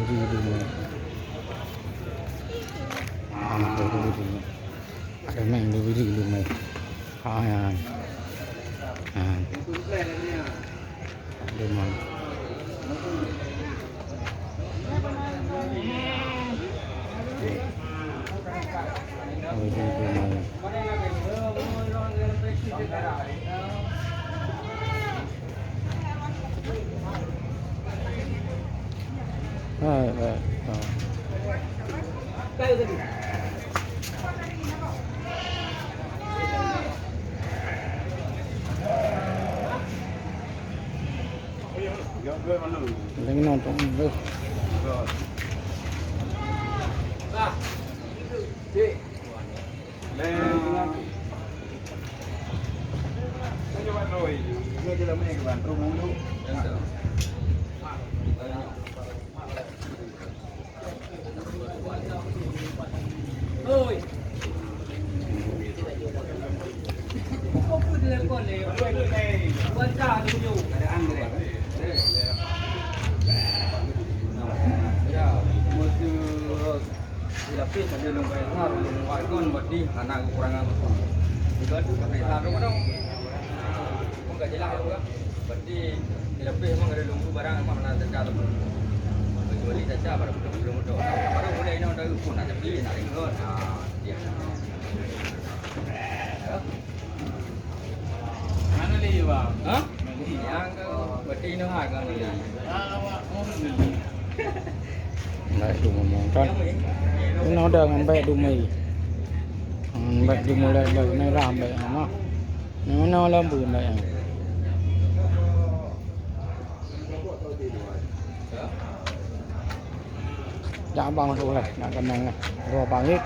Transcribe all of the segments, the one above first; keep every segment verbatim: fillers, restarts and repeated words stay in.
Di rumah. Ah, di rumah. Ada main di rumah. Ah, ya. Ah. Di rumah. Oh, di rumah. Hai, hai, hai. Jangan nonton. Di lapéh sabe lôn bai hal, lôn bai kon berarti hana kekurangan apa. Juga tu pakai hal tu mana? Pun gak jelas juga. Berarti di lapéh memang ada lôn barang memang hana teuka tu. Kecuali caca baru belum belum tu. Baru boleh ini orang pun nak tapi nak dengar. Ha, dia. Mana dia, bang? Ha? Yang ke berarti ini hak kan. Baik tu ngomong kan. Kena udah ngan baik dumai. Hmm, baik dumai lah, baik ni lah, baik ama. Ni mana lampu baik yang. Jak abang masuk lah, nak kenang lah. Dua bangit.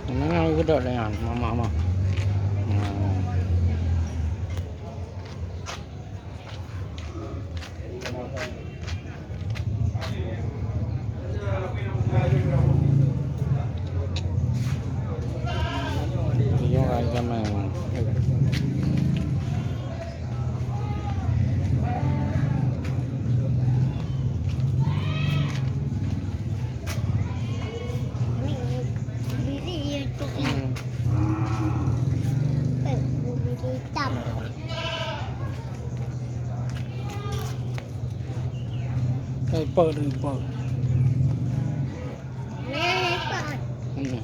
Kenang lah, gedok lah yang mama mah. Hmm. Hai, peuet, hai, peuet. Hmm.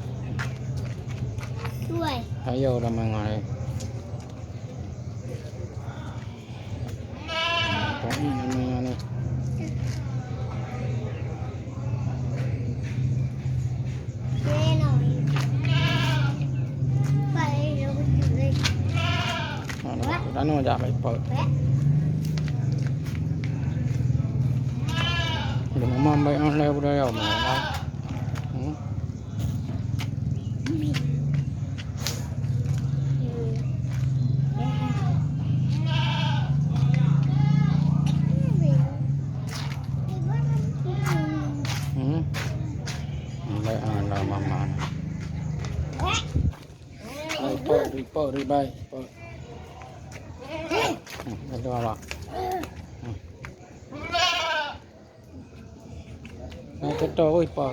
Ayo, ramai ngai. Apa ni namanya ni? Nah, dah, dah, dah, dah, baik, Pak. Dah, Mama, baik, ah, saya udah, ya, Mama. Hmm? Hmm? Baik, ah, dah, Mama. Baik, Pak, baik, Pak, baik, baik, Pak. Hmm, itu, Mama. Hmm. Nah, ketok, woi, Pak.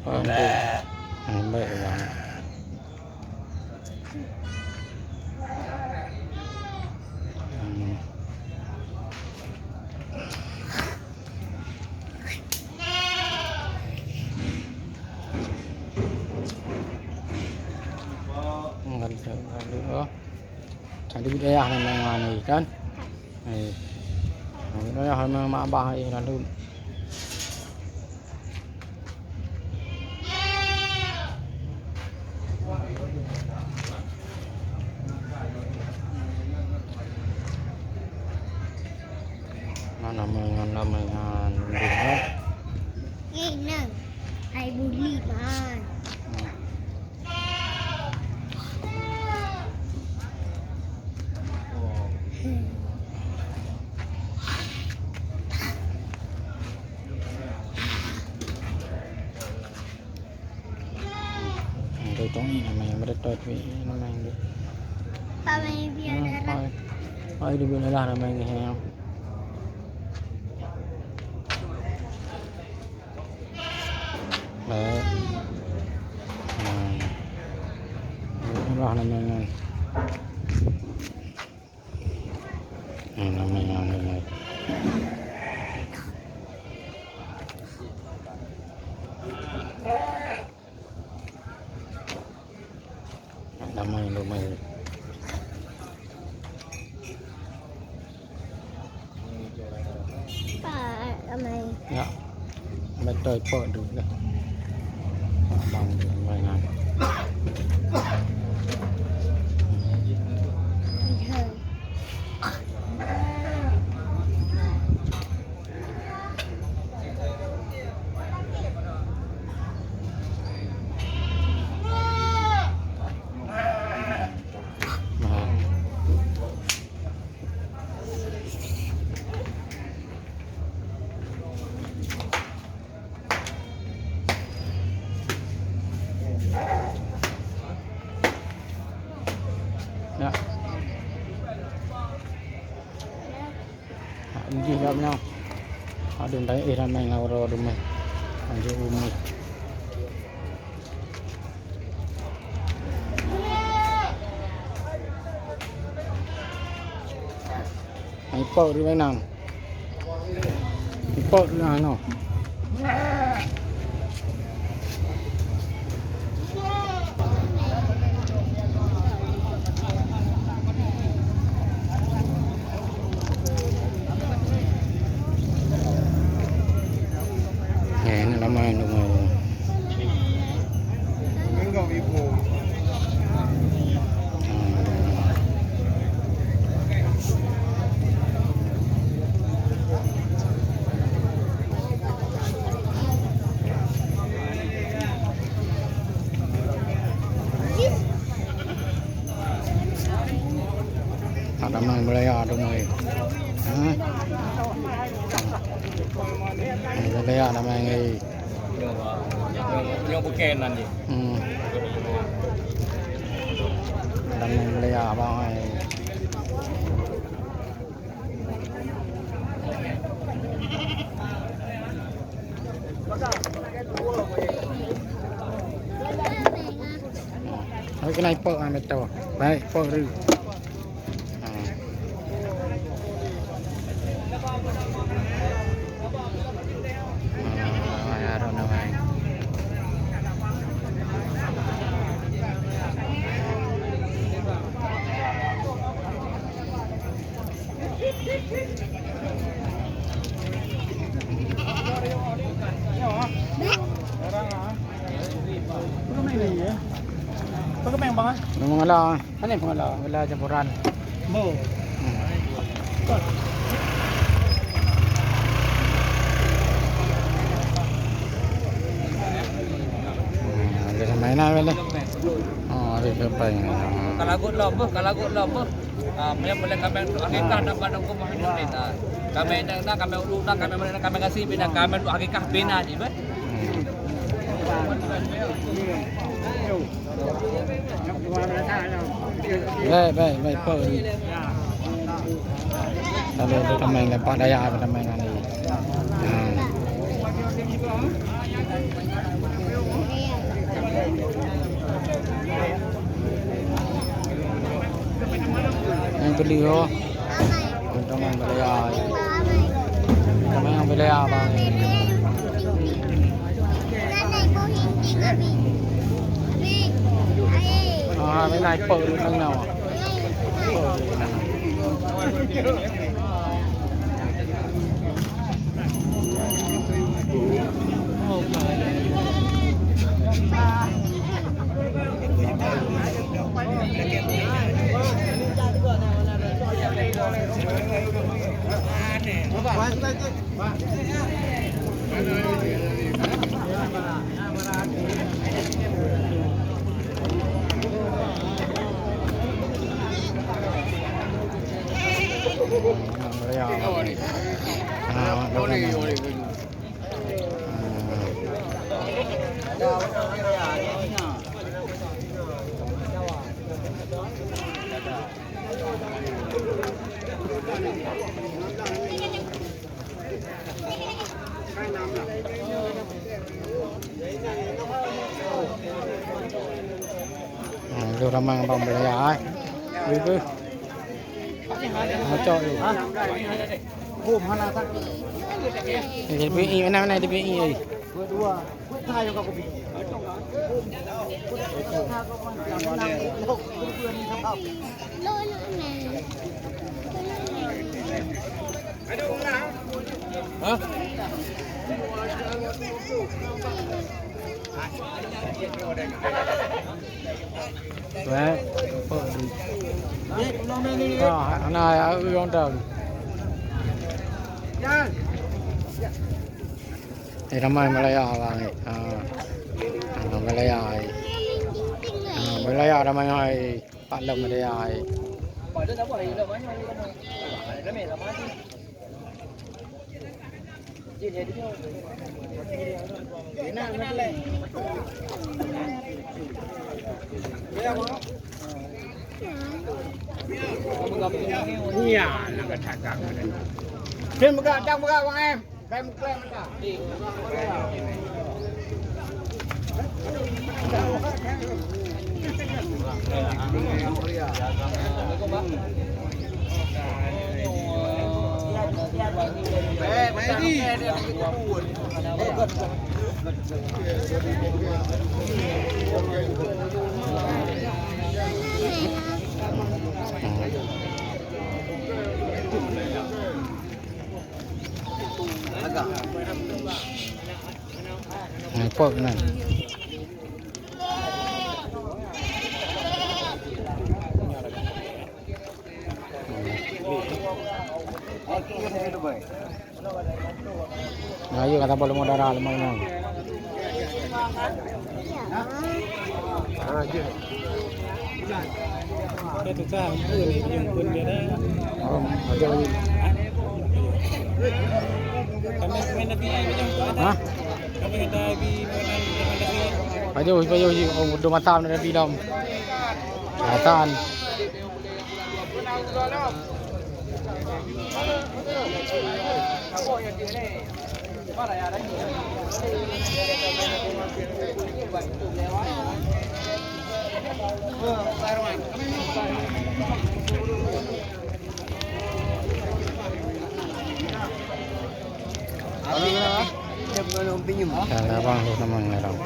Pak, ampun. Ambek, ya. Hmm. Hmm, kan, kan, oh. Tadi budaya nang nang ni kan. Eh. Budaya nang mak abah ni lalu. Mana mengan, mengan, mengan. Ini, hai buli, man. Hmm. Tông i namanya, beureutôi tui namanya. Pak, mai biar darah. Hai, hai, di biar darah namanya. Baik. Nah. Itulah namanya. Nah, namanya, namanya. Damai, damai. Pak, damai. Ya. Beutôi, Pak, dulu dah. Abang tu mainan. Ya. Hak jih lam nyoe. Aduh, ndak eh ramai ngon uroe dumai. Lanjut umur. Hai, pok di mana? Pok di mana? Eh, nak lama yang dengar. Ada main bola ya, ada main. Ha? Main bola ya, ada main, eh. Nyoe, nyoe, nyoe bukan nan jih. Hmm. Ada main bola ya, abang, eh. Hai, keunan ipok, ah, beutôi. Baik, ipok dulu. Ah. Ah, ya, ada orang lain. Apa kemeng, Bang, eh? Memang lah. Mana pengolah? Pengolah campuran. Bo. Hmm. Hmm, ada mainan boleh. Oh, ada sampai. Kalau gut lom, beuh, kalau gut lom, beuh. Ah, meunyoe boleh kami untuk akikah dan pada hukum Muhammad. Ah, kami nak, nak, kami ulu nak, kami mana, kami kasih bina, kami untuk akikah bina di, beuh. Hmm. Baik, baik, baik, Pak. Lalu tu teman lepak daya apa teman ni. Ha. Yang beli oh. Teman beli ya. Teman yang beli ya, Bang. Ah, mai naik pok dulu nang nyawa. Ha, lôn ramang bang beulaya ai. Beuh, beuh. Ngocok lé. Bom hana tak. Di B I, mana, mana di B I ai? Dua-dua. Hah? Weh, apa ni? Ah, ana ya, urang dah. Eh, ramai Malaya bang. Ah. Ah, Malaya ai. Ah, Malaya ramai ai. Pak Long Malaya ai. Iya, nak kata-kata. Dia peugah, dah peugah, Bang Em. Nampak kan? Nah, iya kata boleh mau darah lemah inang. Ah, iya. Dia tukar, apa ni, yang pun dia dah. Oh, ada lagi. Kami main lagi, yang pun ada. Hah? Kami ada di mana, di mana lagi? Paju, paju, paju. Oh, udah matam dah di dalam. Kelihatan. Kalau abang tu nama ngarang.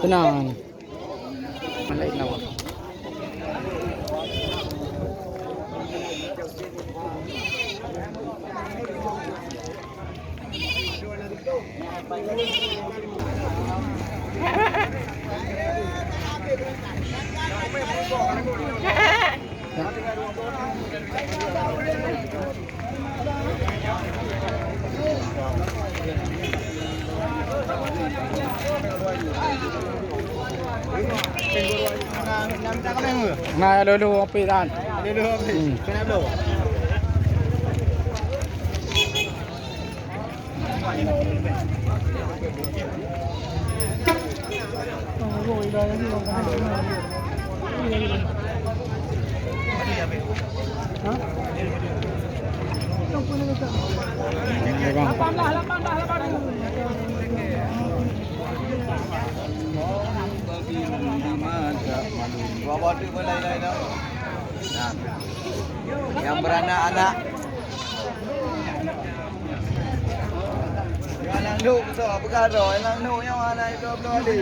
Tenang. Mana lain lawan? Nah, lulu api tan. Lulu api. Hmm. Kenapa? Nah, yang beranak-anak. Anak nuk tu apa kata? Anak nuk yang mana itu belum ada.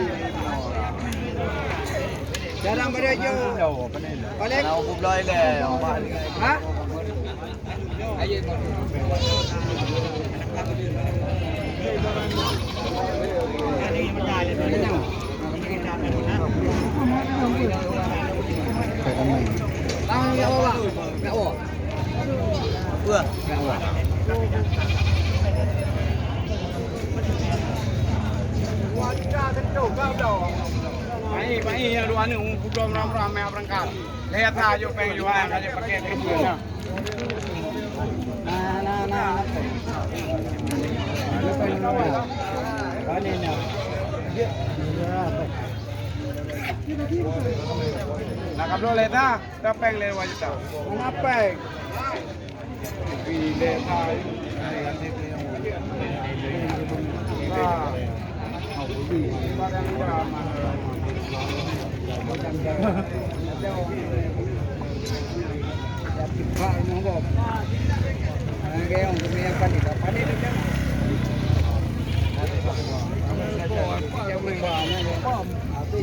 Dalam pada jauh. Paling. Anak aku belum ada. Ha? Baik, baik, ya, dua ni, um, kuda meram-meram, ya, berangkat. Eh, ata, yuk péng, yuk, ah, ka jeuet pakai péng. Nah, nah, nah, nah. Nah, ka bloe lé, ta. Ta péng lé dua juta. Mana péng?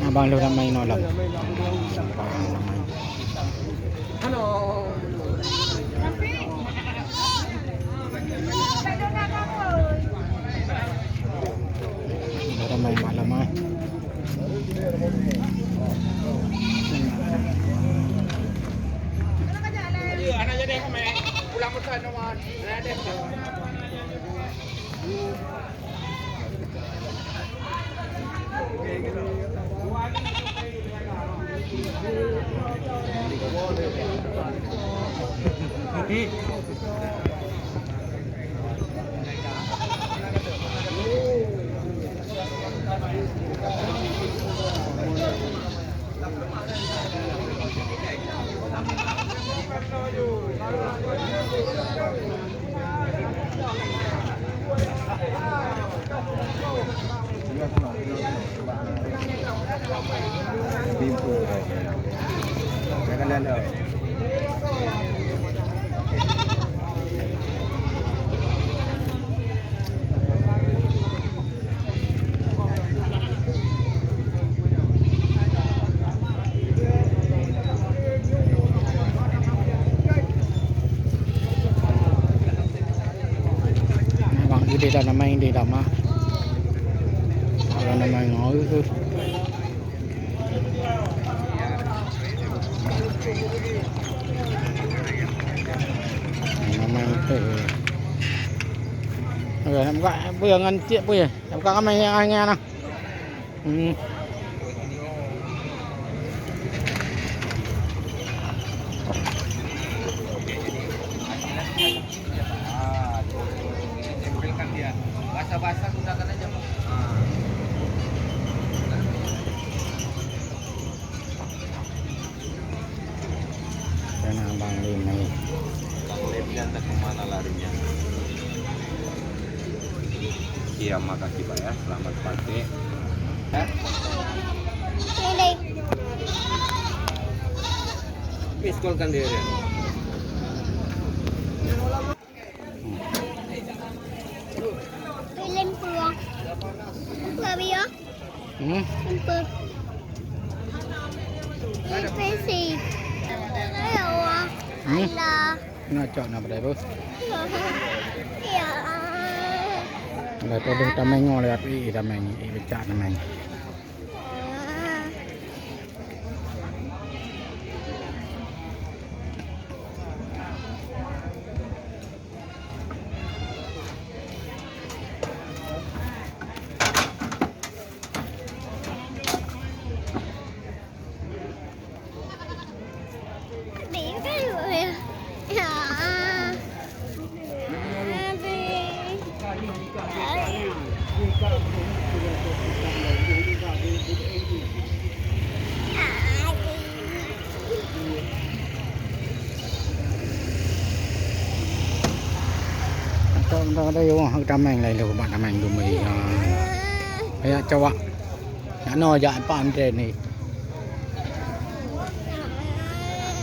Abang lôn ramai nolak. Ramai malam ah. Bang, idéh dah namai, idéh dah mak. Kalau namai ngau tu. Namai tu. Oke, nak buka apa yang ngan cik apa ya? Nak buka ramai yang ngan nah. Hmm. Karena Bang Lin ni. Bang Lin ni entah ke mana larinya. Kiamat akibat ya, selamat pakai. Ya. Miss call kan dia, Ren? Lempua. Lempua biar. Hmm? Lempua. Lempua sih. Ya Allah. Hmm? Allah. Nak cok nak berdai bos. Ya. Berdai bos tameng ngol ya, tapi tameng, eh, becak tameng. Ada, ada, ada, ya, wah, tameng lain tu, bak tameng tu, meri, ha. Kayak cawak. Nak no jak empat ni.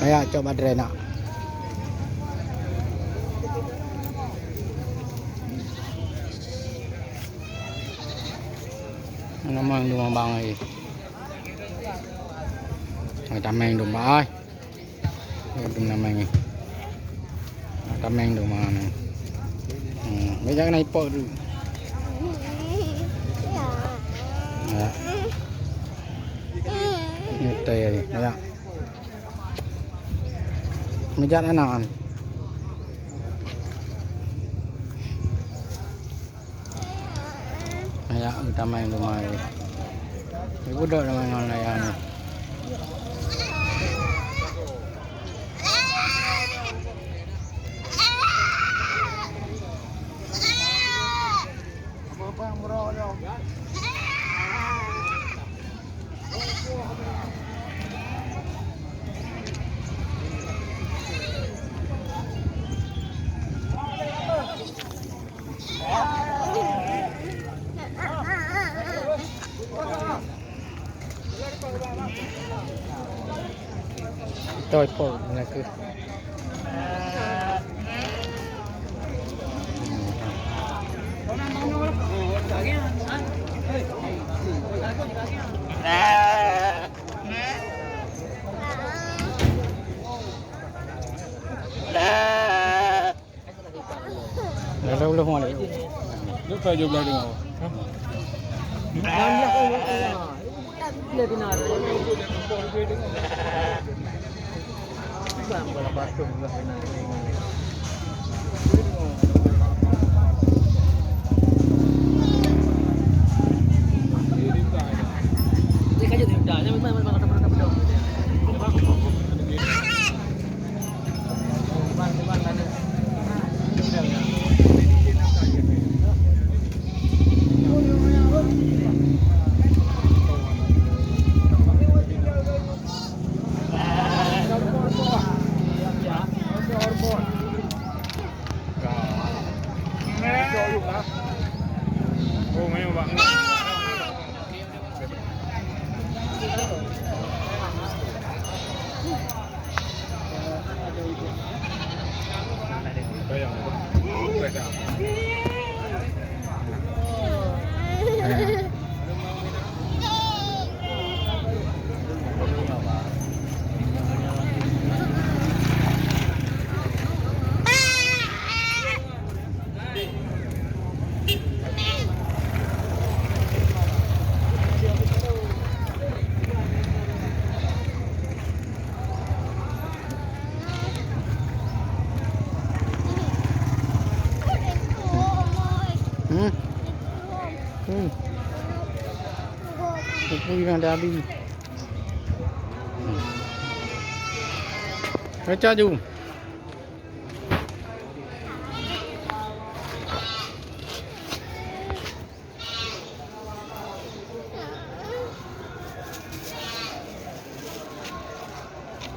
Kayak cawak baterai nak. Namang dua bang ai. Ai tameng dua bang ai. Ai dum nameng ni. Ai tameng dua bang ni. Hmm, meja kena ipok tu. Ya. Ni tai ni. Ya. Mejat anak kan. Ayak utamai rumah ni. Ibu dok dengan ayah ni. Toi po, na kheueh. Lalu, lalu, lalu. Hmm. Hmm. Pui na dah habis. Hmm. Baca ju.